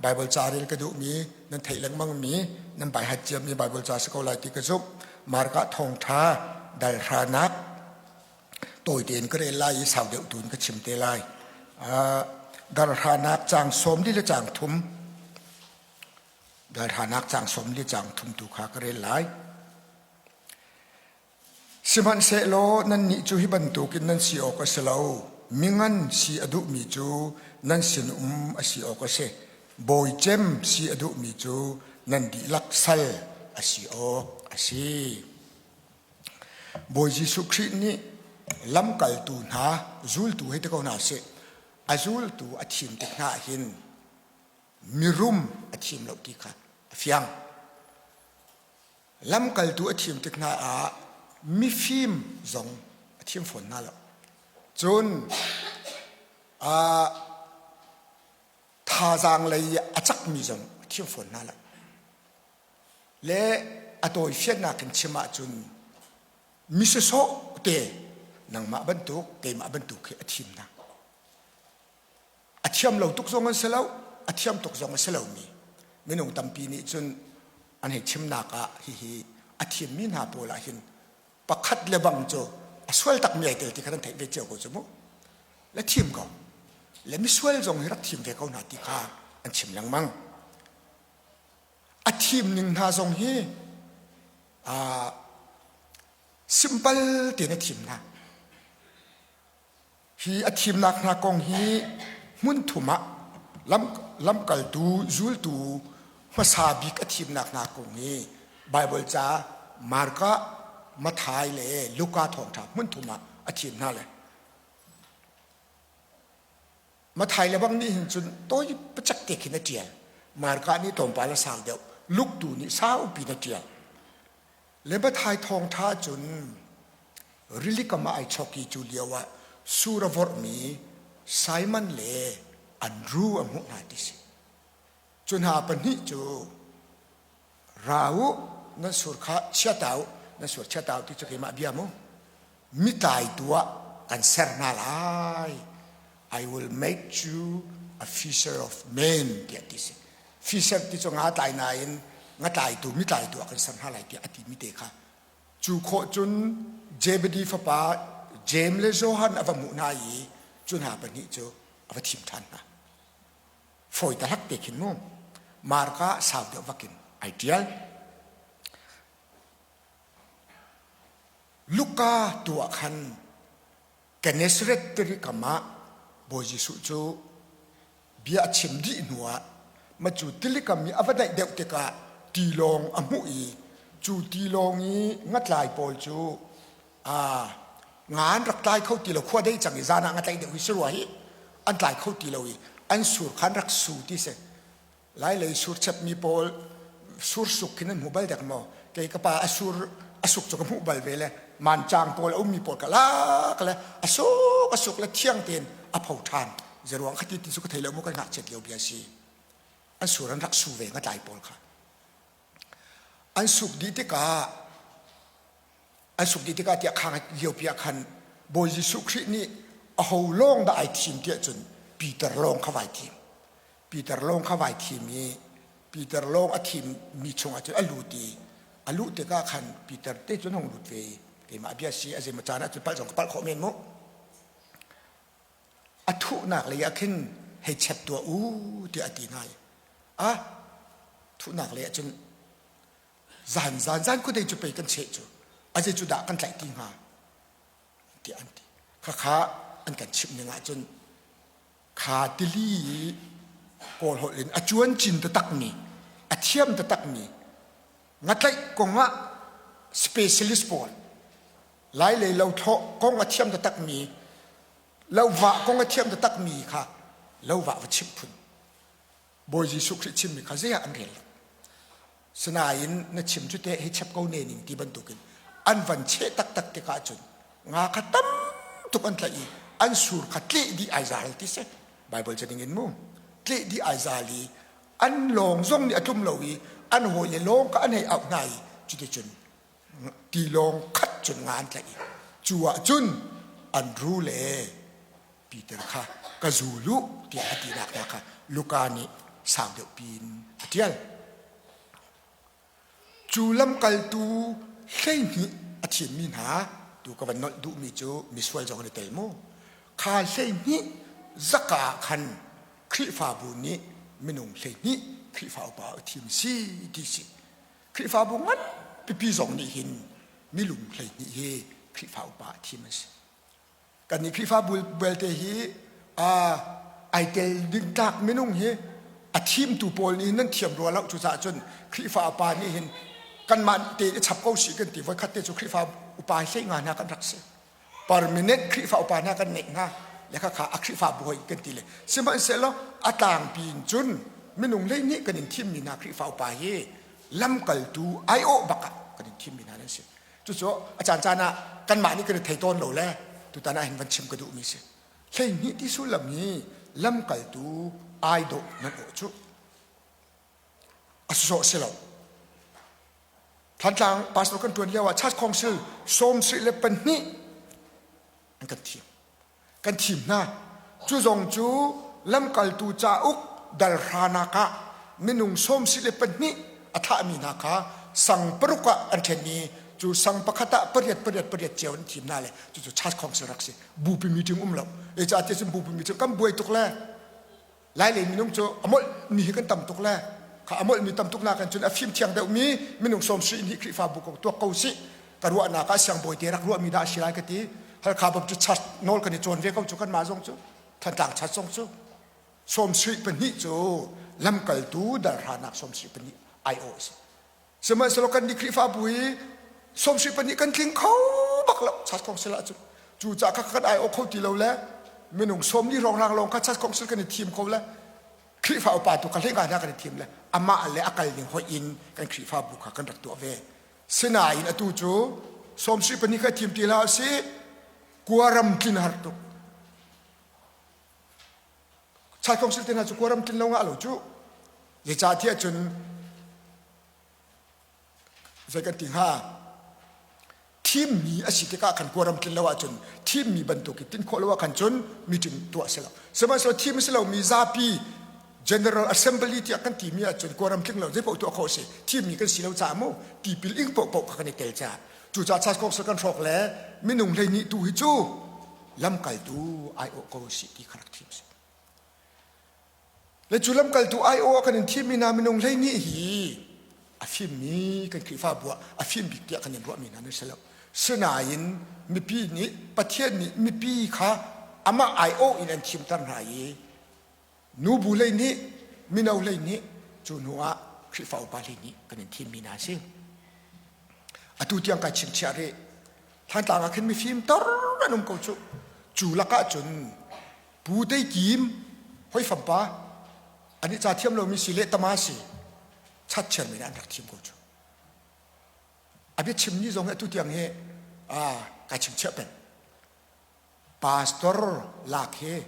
Bible ca rel ka duhmi nan theih lengmangmi nan baihat ciami Bible ca si ko lai ti ka zumh. Marka thawngṭha dal hranak tawi tein ka rel lai i sau deuh tu in ka chim te lai. Dal hranak caang 40 le caang thum dal hranak caang 40 caang thum tu kha ka rel lai. Sihmanhsehlaw nannih cu hi bantukin nan si awk a si lo. Mingan si a duhmi cu nan sinum a si awk a si. Bawi cem si a duhmi cu nan dihlak sal a si awk a si. Bawi Jesuh Khrih nih lamkaltu hna, zultu hei ti ko hna sih, a zultu a thim tik hna ah hin mirum a thim lo ti kha a fiang. Lamkaltu a thim tik hna ah mifim zong a thim fawn hna lo. Cun thazaang lei a cakmi zong a thim fawn hna lo. Le a tawifiannak in chim ahcun mi sawsawh te nangmah bantuk keimah bantuk khi a thim hna. A thiam lo tuk zong an si lo, a thiam tuk zong a si lomi minung tampi nih cun an hei chimnak ah hihi a thimmi hna pawl ah hin pakhat le bang cu a sual takmi ai tel ti kha nan theih ve cio ko cu mu. Le thim ko. Le misual zong hi rak thim ve ko hna ti kha an chim lengmang. A thim ning hna zong hi simple tein a thim hna. Hi a thimnak hna kong hi hmun thum ah lamkaltu zultu hmasa bik a thimnak hna kong hi Baibal ca Marka, Matthai le Luka thawngṭha hmun thum ah a thim hna le Matthai le bang nih hin cun tawi pacak te khin a ṭial. Marka nih tlawmpal a sau deuh. Luke tu nih saupi in a ṭial. Le Matthai thawngṭha cun rili kam ah ai chawk i cu lio ah sur a vorhmi Simon le Andru a hmuh hna ti si. Cu hna pahnih cu ra u nan sur kha chia ta u nan sur chia ta u ti cu keimah bia mu mitlaitu ah kan ser hna lai I will make you a fisher of men tiah ti si fisher ti cu nga tlai nain nga tlaitu mitlaitu ah kan ser hna lai tiah a ti mi te kha Cu khawh cun Zebedi fapa Jeim le Johan a va hmuh hna i cu hna pahnih cu a va thim ṭhan hna. Fawi tahlak te khin mu. Marka sau deuh vakin ai ṭial. Luka tu ah khan Gennesaret tiri kam ah Bawi Jesuh cu bia a chim dih hnuah macu tilikam i a va naih deuh tikah tilawng a hmuh i cu tilawng i ngatlai pawl cu nga an rak tlai kho ti lo khua dei cang i zan ah nga tlaih deuh hi si rua hi an tlai kho ti lo i an sur kha an rak su ti si Lailei sur chepmi pawl sur suk khin an hmu bal dek maw? Kei ka pa a sur a suk cu ka hmuh bal ve le mancang pawl a ummi pawl ka lak le a suk a suk le thiang tein a pho ṭhan. Zeruang khati ti cu ka thei lo mu kan ngakchiat lio bia si. An sur an rak su ve ngatlai pawl kha. An suk dih tikah an suk dih tikah tiah khang lio pi ah khan Bawi Jesuh Khrih nih aho lawng dah ai thim tiah cun Peter lawng kha vai thim. Peter lawng kha vai thim i Peter lawng a thimmi chungah cun a lut i a luh tikah khan Peter te cun hung lut ve i keimah bia si a zeimaw caan ah cun palh zong ka palh khawh men mu a thuhnak lei ah khin hei chep tuah u tiah a ti hna i a thuhnak lei ah cun zan zan zan khuadei cu pei kan cheh cu a zei cu dah kan tlaih ti hnga tiah an ti khakha an kan chimh ning ah cun Kha tili i Kawl holh in a cuancin taktakmi, a thiam taktakmi ngatlaih kong ah specialist pawl, Lailei lothlawh kong a thiam taktakmi, lovah kong a thiam taktakmi kha lovah va chimh phun. Bawi Jesuh Khrih chimmi kha zei ah an rel lo. Sinain na chim cu teh hi chep ko ne ning ti bantukin an van cheh taktak tikah cun nga kha tam tuk an tlaih i an sur kha tleh dih ai zal ti si. Bible ca ding in mu. Tleh dih ai zal i an lawng zong nih a tlum lo i an hawile lawng kha an hei auh hna i cuticun tilawng khat cun nga an tlaih i cu ah cun an ru le Peter kha ka zul u tiah a tinak hna kha Luka nih Sau deuh piin a ṭial. Cu lamkaltu 12 a thimmi hna tu ka van nolh duhmi cu misual zong an i tel mu. Kha 12 zaka ah khan Khrihfabu nih minung 12 Khrihfa upa a thim si ti si. Khrihfabu ngan pipi zong nih hin milung 12 hi Khrihfa upa a thim an si. Kannih Khrihfabu belte hi ai tel ding tlak minung hi a thimtu pawl nih nan thiam rua lo. Cucaah cun Khrihfa upa nih hin kanmah te i chap ko si kan ti. Voikhat te cu Khrihfa upa hlei nga hna kan rak si. Permanent Khrihfa upa hna kan ngeih hna le khakha a Khrihfabu hoi kan ti le. Sihmanhsehlaw a tlangpi in cun minung lei nih kan in thimmi hna Khrihfa upa hi lamkaltu aiawh bak ah kan in thimmi hna nan si. Cucu a caancaan ah kanmah nih kan i thei tawn lo le tutan ah hin van chim ka duhmi si. 12 ti sullam hi lamkaltu ai dawh nan awh cu a sawh si lo. Thantlang pastor kan ṭuan lio ah Church Council 72 an kan thim. Kan thim hna. Cu zong cu lamkaltu cauk dal hranak ah minung 74 a thlahmi hna kha sang paruk ah an ṭhen i cu sang pakhat ah pariat pariat pariat cio an thim hna le cucu church council rak si. Bupi meeting um lo. Zeicahtiah cun bupi meeting kan buai tuk le Lailei minung cu a molh mi hi kan tam tuk le kha a molh mi tam tuk nakin cun a fim thiang deuh mi minung 72 Khrihfabu ko tuak ko sih ka ruahnak ah siangbawi te rak ruahmi dah a si lai ka ti. Halkha Baptist Church nawl kan i cawn ve ko cu kanmah zong cu Thantlang Church zong cu 74 cu lamkaltu dalhranak 74 aiawh a si. Sihmanhsehlaw kan nih Khrihfabu hi 74 kan tling kho bak lo Church Council ahcun. Cucaah kha kan aiawh kho ti lo le minung 40 hrawnghrang lawng kha Church Council kan i thim kho le Khrihfa upa tu kha hleinga hna kan i thim le amah le a kal ning hoih in kan Khrihfabu kha kan rak tuah ve. Sinain atu cu 74 kha thim ti hlah usih kuaram tlin har tuk. Church Council te hna cu kuaram tlin lo ngah lo cu. Zeicahtiah cun zei kan ti hnga thimmi a si tikah khan kuaram tlin lo ahcun thimmi bantuk i tin khawh lo ah khan cun meeting tuah si lo. Sihmanhsehlaw thim a si lomi zapi General Assembly tiah kan timi ahcun quorum tling lo zeipaoh tuah khawh si. Thimmi kan si lo caah mu tipil ing paohpaoh kha kan i tel caah cucaah Church Council kan hrawk le minung 12 tu hi cu lamkaltu aiawh ko si ti kha rak thim si. Le cu lamkaltu aiawh kan in thimmi hna minung 12 hi a fimmi kan Khrihfabu ah a fim bik tiah kan in ruahmi hna nan si lo. Sinain mipi nih Pathian nih mipi kha amah aiawh in an thimter hna i nubu lei nih mino lei nih cu hnu ah Khrihfa upa lei nih kan in thimmi hna a si. Atu tiang kai chingchiah rih. Thantlang ah khin mifim tor an um ko cu. Cu lakah cun Pu Tei Kim hoi fampa an i ca thiam lomi si le tama si chat chairman an rak thim ko cu. A biachim ni zong hi atu tiang hi kai chingchiah peng. Pastor lak hi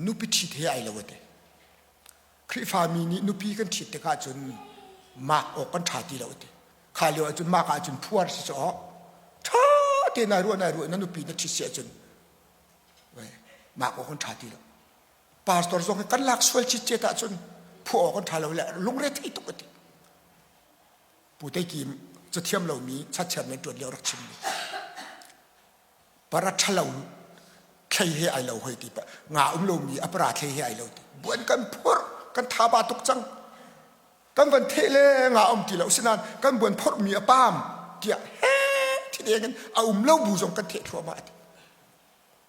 nupi ṭhit he ai lo ate. Khrihfami nih nupi kan ṭhit tikah cun mak awk kan ṭha ti lo ati. Kha lio ahcun mak ahcun phuar si caw ṭha te nai ruah nai ruah na nupi na ṭhit si ahcun mak awk kan ṭha ti lo. Pastor zong hi kan lak sual citcet ahcun phuah awk kan ṭha lo le lungre thei tuk ati. Pu Tei Kim cathiam lomi chatchiam le ṭuan lio rak chimmi. Para ṭhalo thlei he ai lo hoi ti nga um lomi a para thlei he ai lo ti buan kan phurh kan thaba tuk cang kan van theh le nga um ti lo sinain kan buan phorhmi a pam tiah he thi deng in a um lo bu zong kan theh thluahmah ti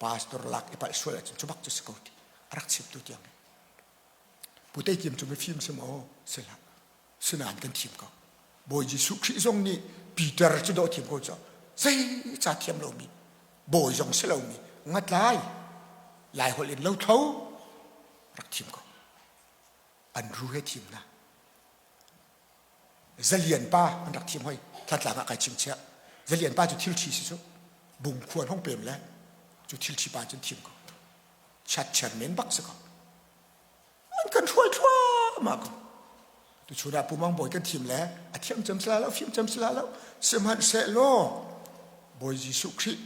pastor lak i palh sual ahcun cu bak cu si ko ti a rak chimtu tiang Pu Tei Kim cu mifim si maw si hlah sinain kan thim ko Bawi Jesuh Khrih zong nih Peter cu dawh thim ko cu zei ca thiam lomi bawi zong si lomi ngatlai lai holh in lothlo rak thim ko an ru he thim na Zalian pa an rak thim hoi thlatlang ah kai chingchiah Zalian pa cu thil ṭhi si cu bung khuan hong pem le cu thil ṭhi pa cun thim ko chat chairman bak si ko an kan hruai thluahmah ko tuchun ah Pu Mang Bawi kan thim le a thiam cem si lai lo fim cem si lai lo sihmanhsehlaw Bawi Jesuh Khrih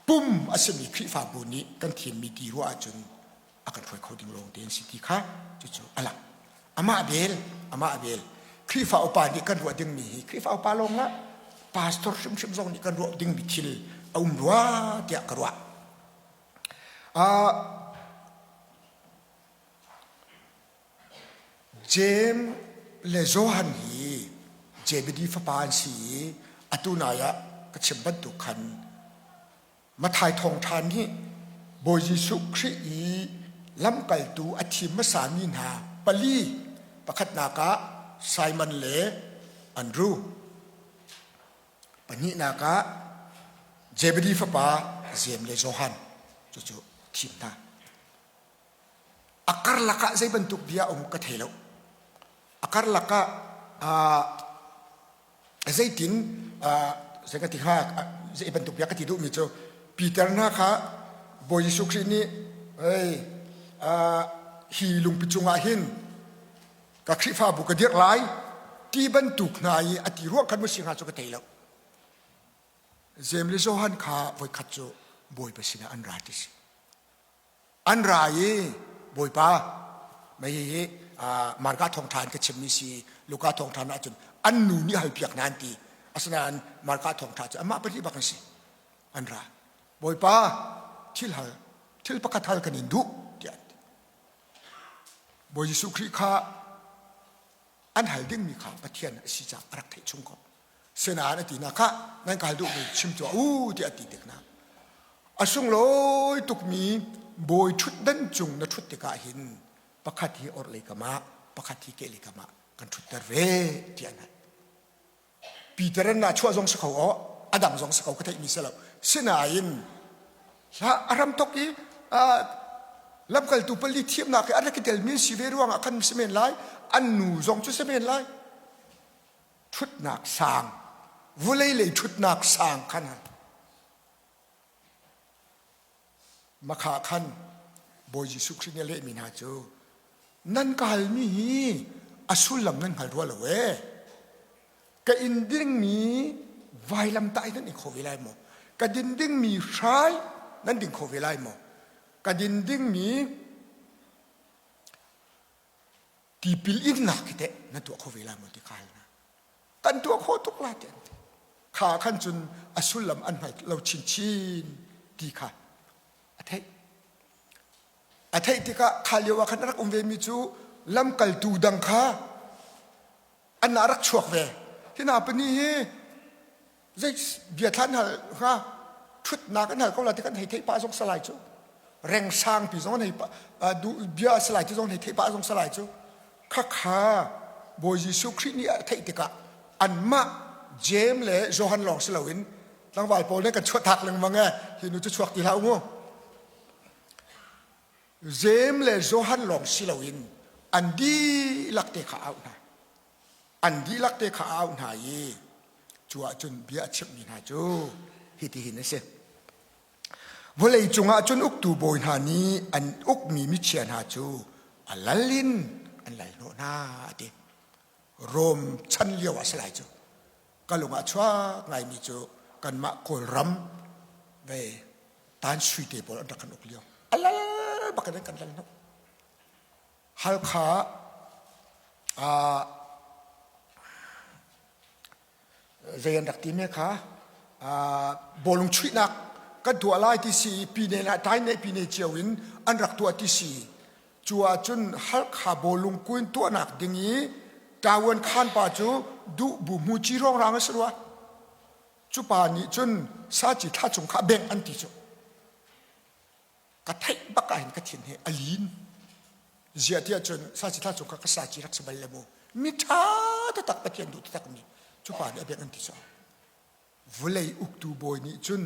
pum a simi Khrihfabu nih kan thimmi ti ruah ahcun. a kan hruai kho ding lawng te an si ti kha cucu a lang. Amah bel, amah bel. Khrihfa upa nih kan ruah dingmi hi Khrihfa upa lawng ah pastor hrimhrim zong nih kan ruah dingmi thil a um rua tiah ka ruah. Uh, Jeim le Johan hi Zebedi fapa an si i atu nai ah ka chim bantuk khan Matthai thawngṭha nih Bawi Jesuh Khrih i lamkaltu a thim hmasami hna pali pakhatnak ah Simon le Andru, pahnihnak ah Zebedi fapa Jeim le Johan cucu thim hna. A karlak ah zei bantuk bia um ka thei lo. A karlak ah zeitin zei ka ti hnga zei bantuk bia ka ti duhmi cu Peter hna kha Bawi Jesuh Khrih nih hey, hi lungpi cungah hin ka Khrihfabu ka dirh lai ti bantuk hna i a ti ruang khan mu si hnga cu ka thei lo. Jeim le Johan kha voikhat cu Bawipa sinah an ra ti si. An ra i Bawipa mei hihi Marka thawngṭha in ka chimmi si Luka thawngṭha ahcun an nu nih halpiak hna an ti. Asinain Marka thawngṭha cu amah pahnih bak an si. An ra. Bawipa thil hal thil pakhat hal kan in duh tiah an ti. Bawi Jesuh Khrih kha an hal dingmi kha Pathian a si caah a rak theih chung ko. Sinain a ti hna khah nan ka hal duhmi chim tuah u tiah a ti tik hna. A sunglawi tukmi bawi ṭhutdan cung na ṭhut tikah hin pakhat hi orhlei kam ah pakhat hi kehlei kam ah kan ṭhutter ve tiah an hal. Peter an chuah zong si kho aw a dang zong si kho ka theihmi si lo. Sinain hla a ram tok i lamkaltu pali thiamnak i a rak i telmi si ve ruangah khan si men lai an nu zong cu si men lai ṭhutnak sang vulei lei ṭhutnak sang khan makha khan Bawi Jesuh Khrih nih a lehmi hna cu nan ka halmi hi a sullam nan hngal rua lo ee ka in dingmi vailamtah hi nan ing kho ve lai maw ka din dingmi hrai nan ding kho ve lai maw ka din dingmi Tipil innak hi teh na tuah kho ve lai maw ti kha hal hna. Kan tuah khawh tuk la ti an ti. Kha khan cun a sullam an hngal lo chinchin ti kha a theih. A theih tikah kha lio ah khan a rak um vemi cu lamkaltu dang kha an rak chuak ve. Hi hna pahnih hi zei bia thlan hal hnga ṭhutnak an hal ko la ti kan hei theih pah zong salai cu reng sangpi zong an hei bia salai ti zong hei theih pah zong salai cu khakha Bawi Jesuh Khrih nih a theih tikah anmah Jeim le Johan lawng si loin tlangval pawl nih kan chuahtak lengmang e hi nu cu chuak ti hlah u mu Jeim le Johan lawng si loin an dihlak te kha auh hna An dihlak te kha a auh hna i cu ahcun bia a chimhmi hna cu hitihin a si. Vawlei cungah cun uktu bawi hna nih an ukmi michia hna cu a lal in an lal hnawh hna a ti. Rom chan lio ah si lai cu. Ka lung ah chuak ngaimi cu kanmah Kawlram ve tan sui te pawl an rak kan uk lio. A lal bak in an kan lal hnawh. Halkha ah zei an rak ti me kha bawlung chuihnak kan tuah lai ti si pine la tai ne pine cio in an rak tuah ti si cu ahcun Halkha bawlung kuin tuahnak ding i Tawan khan pa cu duh bu mu ci rong rang a si rua cu pa nih cun saci thla chung kha bengh an ti cu Ka theih bak ah hin ka thin hi a lin. Ziah tiah cun saci thla cung kha ka saci rak si bal le mu. Mi ṭha taktak Pathian duh taktak mi cu pa nih a biak an ti caah vulei uktu bawi nih cun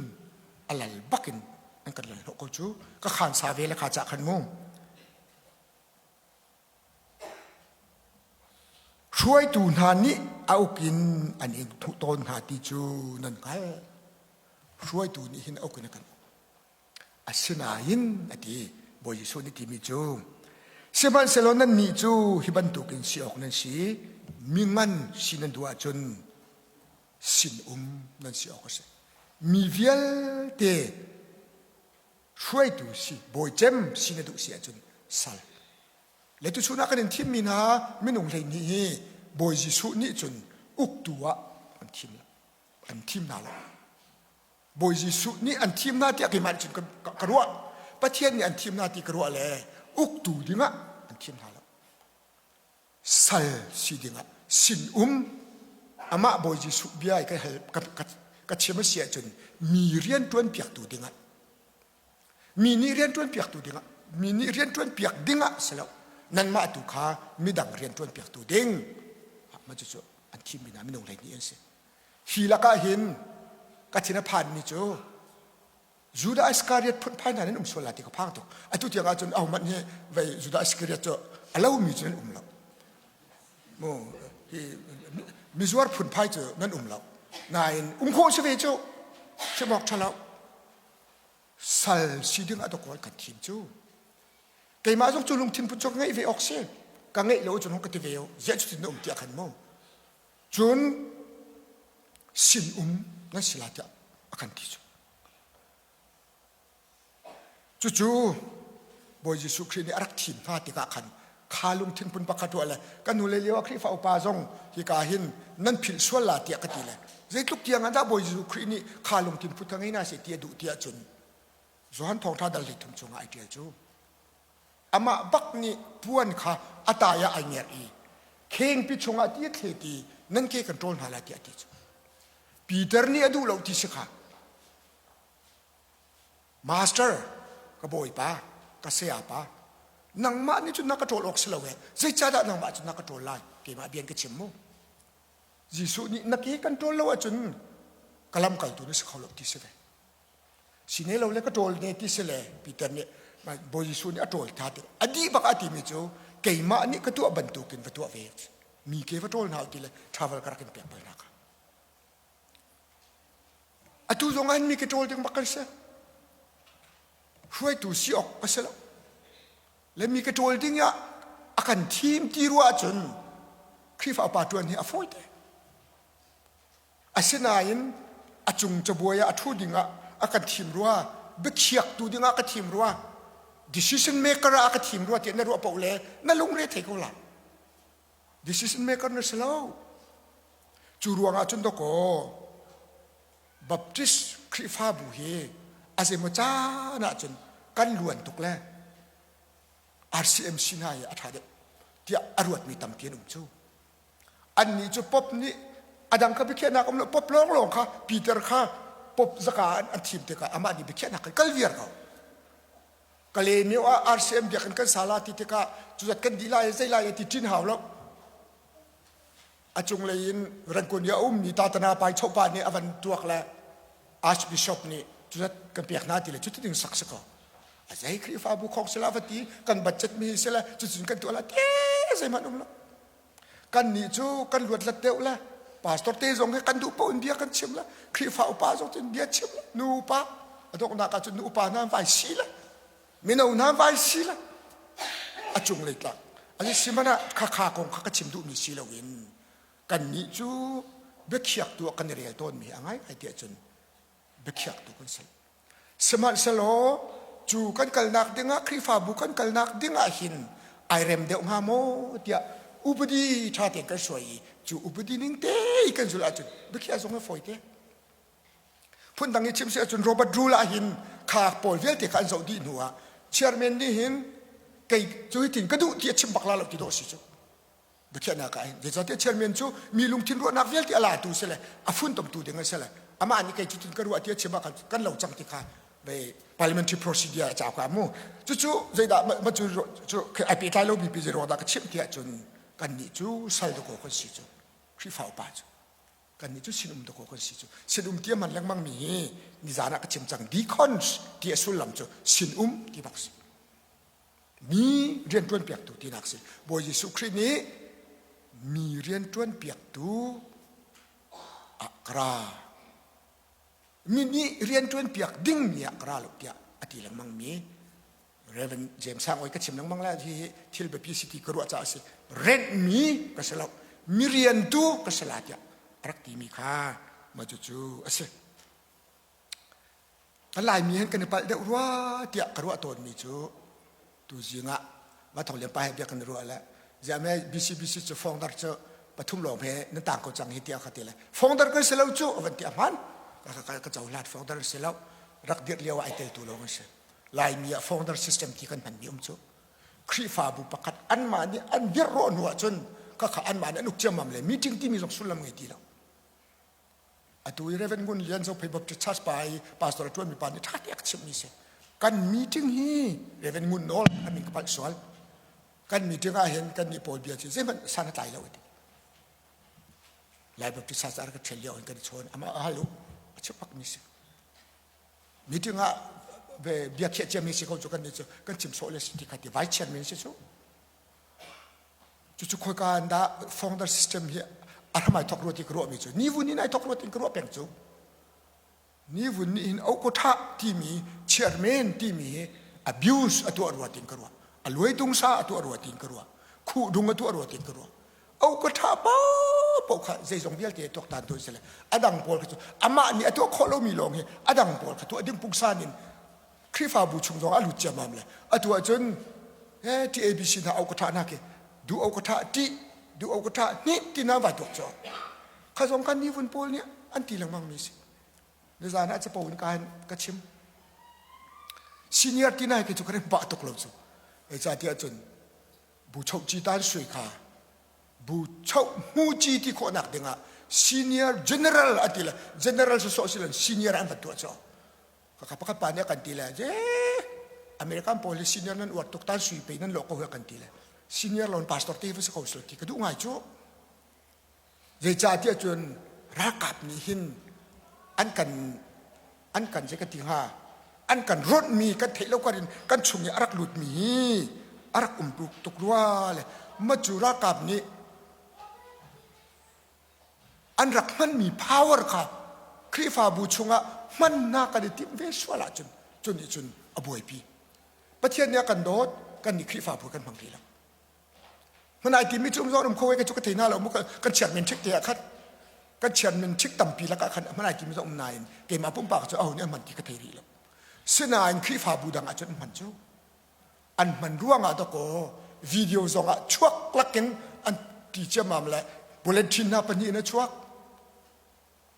a lal bak in an kan lal hnawh ko cu ka khan sa ve le kha cah khan mu. Hruaitu hna nih a uk in an in thuh tawn hna ti cu nan hngalh. Hruaitu nih hin a uk in a kan uk. Asinain a ti, Bawi Jesuh nih timi cu, sihmanhsehlaw nannih cu hi bantukin si awk nan si, mi ngan si nan duh ahcun sinum nan si awk a si. Mi vialte hruaitu si, bawi cem si na duh si ahcun Sal. Le tuchun ah kan in thimmi hna minung 12 hi Bawi Jesuh nih cun uktu ah an thim an thim hna lo. Bawi Jesuh nih an thim hna tiah keimah nih cun ka ruah. Pathian nih an thim hna ti ka ruah le uktu dingah an thim hna lo. Sal si dingah sin-um amah Bawi Jesuh bia i ka hal ka chim a si ahcun mi rian ṭuan piaktu dingah mi nih rian ṭuan piaktu dingah mi nih rian ṭuan piak dingah si lo nanmah tu kha midang rian ṭuan piaktu ding mah cucu an thimmi hna minung 12 an si. Hi lakah hin ka thin a phanmi cu Judah Iskariot phunphai hna nan um sual lai ti ka phang tuk. Atu tiang ahcun ahohmanh hi vei Judah Iskariot cu a lomi cu nan um lo. Mu hi mizuar phunphai cu nan um lo. Nain um khawh si ve cu chim awk ṭha lo. Sal si ding a dawk kan thim cu. Keimah zong cu lungthin put cu ka ngeih ve awk si. Ka ngeih lo cun hong ka ti ve o. Ziah cutin na um tiah khan mu. Cun sin-um nan si lai tiah a kan ti cu. Cucu Bawi Jesuh Khrih nih a rak thim hna tikah khan kha lungthin phun pakhat ruah le kan nu le lio ah Khrihfa upa zong hika hin nan philh sual la tiah ka ti le zeitluk tiang ah dah Bawi Jesuh Khrih nih kha lungthin phut kha ngei hna seh ti a duh tiah cun Johan Thawngṭha dal 13 chungah ai ṭial cu. Amah bak nih puan kha a tai ah ai ngerh i khengpi chungah ti a thlet i nan ke kan ṭawl hna lai tiah a ti cu. Peter nih a duh lo ti si kha. Master, ka bawipa, ka sayapa, nangmah nih cun na ka ṭawl awk si lo ee. Zeicahdah nangmah cun na ka ṭawl lai? Keimah bian ka chim mu. Jesuh nih na ke kan ṭawl lo ahcun ka lamkaltu na si kho lo ti si ve. Sine lo le ka ṭawl ne ti si le Peter nih Bawi Jesuh nih a ṭawl tha ti a dih bak a timi cu keimah nih ka tuah bantukin va tuah ve mi ke va ṭawl hna ti le travel ka rak in pek bal hna kha. Atu zong ah mi ke ṭawl ding bak kan si. Hruaitu si awk ka si lo. Le mi ke ṭawl ding ah a kan thim ti ruah ahcun Khrihfa upa ṭuan hi a fawi te. Asinain a cung cabuai ah a ṭhu dingah a kan thim rua, biakhiaktu dingah ka thim rua, decision maker ah a ka thim rua tiah na ruah paoh le na lungre thei ko lai. Decision maker na si lo. Cu ruangah cun dawkaw Baptist Khrihfabu hi a zeimaw caan ahcun kan luan tuk le RCMC hna hi a ṭha deuh tiah a ruatmi tampi an um cu. Annih cu pop nih a dang kha biakhiahnak um lo pop lawnglawng kha Peter kha pop zaka an thim tikah amah nih biakhiahnak kan kal viar ko. Kalaymyo ah RCM biakinn kan sa la ti tikah cuzat kan dih lai zei lai ti ṭin hau lo. A cunglei in Rangoon i a ummi Tatana Pai Chopa nih a van tuak le Archbishop nih cuzat kan pek hna ti le cuti ding sak si ko. A zei Khrihfabu khong sila va ti kan budget mi sila cucun kan tuah la te zeihmanh um lo. Kannih cu kan luatlat deuh le pastor te zong hi kan duh paoh in bia kan chim le Khrihfa upa zong cun bia chim le nu upa a donghnak ah cun nu upa hna vai si le mino hna vai si le a cung lei tlak ani si man ah khakha kong kha ka chim duhmi si loin kannih cu biakhiaktu ah kan i rel tawnmi a ngai ngai tiah cun biakhiaktu kan si Sihmanhsehlaw cu kan kalnak dingah Khrihfabu kan kalnak dingah hin ai rem deuh hnga maw tiah upadi ṭha tein kan suai i cu upadi ning te i kan zulh ahcun biakhiah zong a fawi te. Phundang i chim si ahcun Robert Rule ah hin kha pawl vialte kha an zoh dih hnu ah chairman nih hin kei cu hitin ka duh ti a chim bak la lo ti dawh si cu. Biakhiahnak ah hin zeicahtiah chairman cu mi lungthin ruahnak vialte a latu si le a funtomtu ding a si le amah nih kei cutin ka ruah ti a chim ah khan kan lo cang ti kha ve parliamentary procedure a cau ka mu cucu zeidah ma cu cu ai pehtlai lo mi pi zei ruang dah ka chimh ti ahcun kannih cu sal dakaw kan si cu Khrihfa upa cu kannih cu sinum dakaw kan si cu sinum ti a hman lengmang mi hi nizan ah ka chim cang deacons ti a sullam cu sinum ti bak si Mi rianṭuan piaktu tinak si. Bawi Jesuh Khrih nih mi rianṭuan piaktu ah ka ra. Mi nih rianṭuan piak dingmi ah ka ra lo tiah a ti lengmang mi Reverend James Sang oi ka chim lengmang lai hi thil biapi si ti ka ruah caah a si. Renhmi ka si lo. Mi riantu ka si la tiah a rak timi kha mah cucu a si. Kan Laimi hin kan i palh deuh rua tiah ka ruah tawnmi cu tuzing ah Ma thong lian pa he bia kan ruah le ziah me BCBC cu founder cu pathum lawng he nan tang ko cang hi tiah ka ti le founder kan si lo cu van ti a hman ka ka cohlan founder si lo rak dirh lio ah ai tel tu lawng an si Laimi ah founder system ti kan hman mi um cu Khrihfabu pakhat anmah nih an dirh rawh hnu ahcun khakha anmah nih an uk ciammam le meeting timi zong sullam ngei ti lo. Atu i Reverend Ngun Lian Zophei Baptist Church pa i pastor a ṭuanmi pa nih ṭha te a ka chimhmi si. Kan meeting hi Reverend Ngun Nawl a min ka palh sual. Kan meeting ah hin kan nih pawl bia cu zeihmanh san a tlai lo a ti. Lai Baptist Church a rak ka ṭhial lio hin kan i chawn. Amah a hal u. A chim bakmi si. Meeting ah bia khiah ciami si ko cu kan nih cu kan chim sawh le si ti kha ti vai chairman si cu. Cucu khoika an dah founder system hi a hram ai thok rua ti ka ruahmi cu ni vun in ai thok rua ti ka ruah peng cu. Ni vun nih hin oko tha timi chairman timi hi abuse a tuah rua tin ka ruah. A luai tung sa a tuah rua tin ka ruah. Khuh dung a tuah rua tin ka ruah. Oko tha paohpaoh kha zeizong vialte tuaktan tu si le a dang pawl kha cu amah nih a tuah khawh lomi lawng hi a dang pawl kha tuah ding pungsan in Khrihfabu chung zong a lut ciammam le atu ahcun he TABC hna au ka ṭha hna khi du au ka ṭha ti du au ka ṭha hnih ti na vai tuak cu kha zong kan ni vun pawl nih an ti lengmang mi si nizan ah capo in ka ka chim senior ti nai khi cu ka rem pah tuk lo cu ca ti ahcun bu choh ci tan sui kha bu choh hmu ci ti khawhnak dingah senior general ati le general sawsawh si lo senior an va tuah cu Kaka pakhat pa nih a kan ti le je American pawl hi senior nan uar tuk tan sui pe nan lawh ko hi a kan ti le senior lon pastor te va si ko sel ti ka duh ngai cu zeicah tiah cun ralkap nih hin an kan an kan zei ka ti hnga an kan rawnh mi kan theih lo karin kan chung i a rak lut mi hi a rak um tuk tuk rua le ma cu ralkap nih An rak hmanmi power kha Khrihfabu chungah hmannak kan i timh ve sual ahcun cu nih cun a buaipi. Pathian nih a kan dawt, kan nih Khrihfabu kan hmang rih lo. Hman ai timi cu um zong um kho ka cu ka thei hna lo mu kan chiatmin ṭhik te ah khan kan chiatmin ṭhik tampi lakah khan hman ai timi zong um nain keimah pumpak cu aho nih an hman ti ka thei rih lo. Sinain Khrihfabu dang ahcun an hman cu. An hman ruangah dakaw video zongah chuak lakin an ti ciammam le bulletin hna pahnih in a chuak.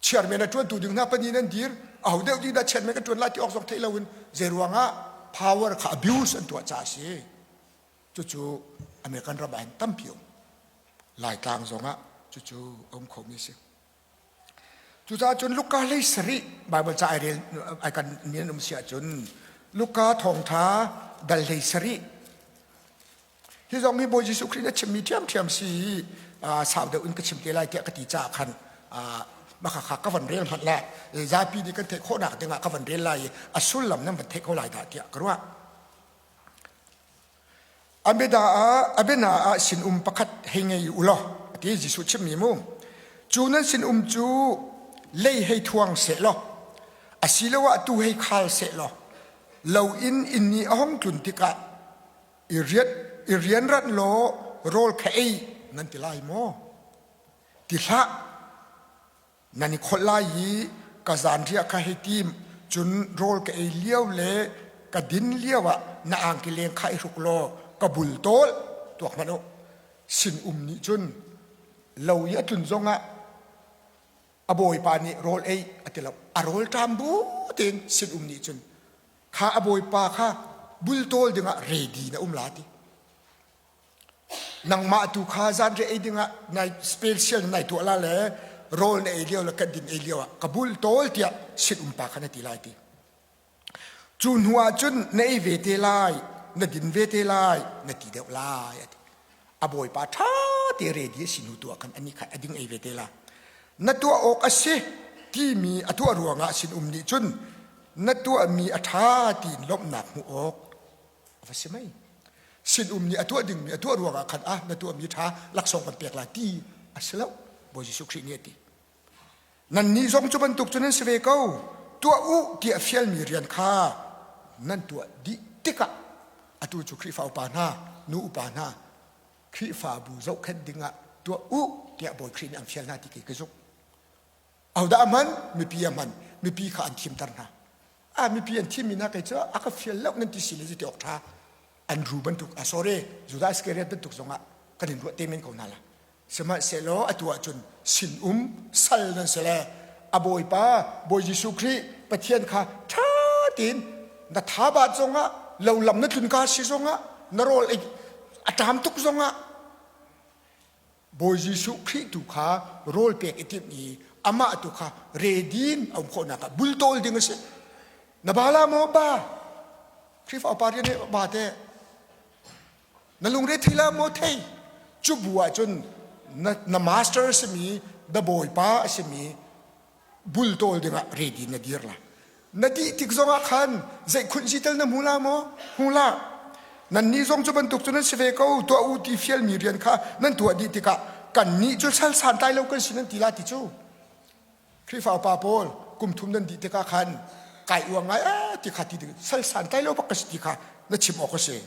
Chairman a ṭuantu ding hna pahnih in an dir. Aho deuh ding dah chairman ka ṭuan lai ti awk zong theih loin zei ruangah power kha abuse an tuah caah a si. Cucu American ram ah hin tampi um. Laitlang zongah cucu a um khomi a si. Cucaah cun Luka hlei sarih Baibal ca ai rel ai kan mi an um si ahcun Luka thawngṭha dal hlei sarih hi zong hi Bawi Jesuh Khrih nih a chimmi ṭhiamṭhiam si i sau deuh in ka chim te lai tiah ka ti caah khan mah kha ka van rel hmanh le zapi nih kan theih khawhnak dingah ka van rel lai i a sullam nan van theih ko lai dah tiah ka ruah. A biana ah sinum pakhat hei ngei u law a ti Jesuh chimmi mu. Cu nan sinum cu lei hei thuang seh law asiloah tu hei khal seh law lo in inn i a hong tlun tikah i rian i rianranh law rawl kha ei nan ti lai maw? Ti hlah. Nan i kholh lai i ka zanriah kha hei tim, cun rawl ka ei lio le ka din lioah na angki leng kha i hruk law ka bultawl tuak hmanh u. Sinum nih cun lo i a tlun zongah a bawipa nih rawl ei a ti lo. A rawl ṭam bu tein sinum nih cun kha a bawipa kha bultawl dingah ready na um la ti. Nangmah tu kha zanriah ei dingah nai special nai tuah la le rawl na ei lio le kan din ei lio ah ka bul tawl tiah sin pa kha na ti lai ti. Cu hnu ah cun na ei ve te lai, na din ve te lai, na ti deuh lai a ti. A bawipa ṭha te ready a si hnu tu ah khan ani kha a ding ei ve te la. Na tuah awk a si timi a tuah ruangah sin um nih cun na tuahmi a ṭha tiin lawmhnak hmuh awk a va si mei sinum nih a tuah dingmi a tuah ruangah khan ah na tuahmi ṭha laksawng kan pek lai ti a si lo Bawi Jesuh Khrih nih a ti nannih zong cu bantuk cu nan si ve ko tuah u tiah fialmi rian kha nan tuah dih tikah atu cu Khrihfa upa hna nu upa hna Khrihfabu zohkhenh dingah tuah u tiah Bawi Khrih nih an fial hna ti khi ka zumh Ahodah a hman? Mipi a hman. Mipi kha an thimter hna. Ah mipi an thimmi hna kei cu a ka fial lo nan ti si le zeiti awk ṭha. Andrew bantuk ah sorry Judah Iscariot bantuk zongah kan in ruah te men ko hna la. Sihmanhsehlaw atu ahcun sinum sal nan si le a Bawipa Bawi Jesuh Khrih Pathian kha ṭha tein na thabat zongah lo lam na tlun ka si zongah na rawl ei a ṭam tuk zongah Bawi Jesuh Khrih tu kha rawl pek i timh i amah tu kha redin a um khawhnak ah bultawl ding a si. Na ba la maw ba? Khrihfa upa rian nih ba te. Na lungre thei la maw thei? Cu bu ah cun na, na master a simi, na bawipa a simi bultawl dingah ready na dir la. Na dih tik zongah khan zeikhunh zi tel na hmu la maw? Hmu la. Nannih zong cu bantuk cu nan si ve ko, tuah u ti fialmi rian kha nan tuah dih tikah kannih cu sal santlai lo kan si nan ti la ti cu. Khrihfa upa pawl kum thum nan dih tikah khan kai uang ngai eh ti kha ti ding sal santlai lo bak ka si ti kha na chim awk a si.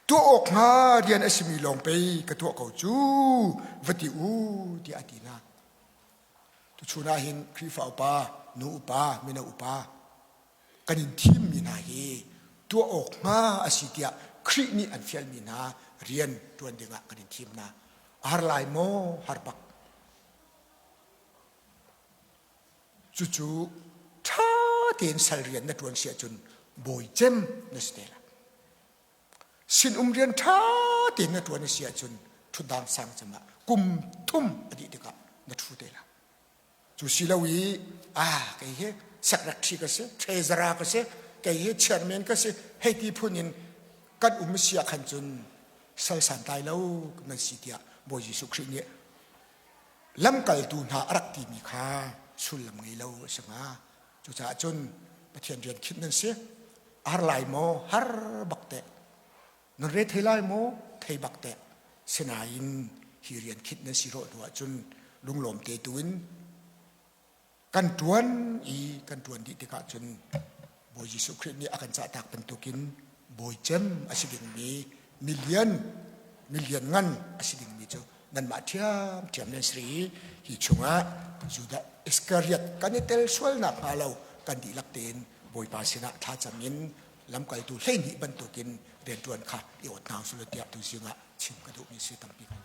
Tuah awk hnga rian a simi lawng pei ka tuah ko cu va ti u tiah a ti hna. Tuchun ah hin Khrihfa upa, nu upa, mino upa kan in thimmi hna hi tuah awk hnga a si tiah Khrih nih an fialmi hna rian ṭuan dingah kan in thim hna. A har lai maw? Har bak. Cucu ṭha tein sal rian na ṭuan si ahcun bawi cem na si te lai. Sinum rian ṭha tein na ṭuan a si ahcun ṭhutdang sang cem ah kum thum a dih tikah na ṭhu te lai. Cu si lo i ah kei hi secretary ka si, treasurer ka si, kei hi chairman ka si, hei ti phun in kan um si ah khan cun sal santlai lo nan si tiah Bawi Jesuh Khrih nih lamkaltu hna a rak timi kha sullam ngei lo a si hnga. Cucaah cun Pathian rian khinh nan si. Har lai maw? Har bak teh. Nan re thei lai maw? Thei bak teh. Sinain hi rian khinh nan si rawh hnu ahcun lunglawm te tu in kan ṭuan i kan ṭuan dih tikah cun Bawi Jesuh Khrih nih a kan cahtak bantukin bawi cem a si dingmi milian milian ngan a si dingmi cu nanmah ṭhiamṭhiam nan si i hi chungah Judah Iskariot kan i tel sual nakhnga lo kan dihlak tein Bawipa sinah thlacam in lamkaltu 12 bantukin rianṭuan kha i awt hna usih tiah tuzing ah chim ka duhmi si tampi kan.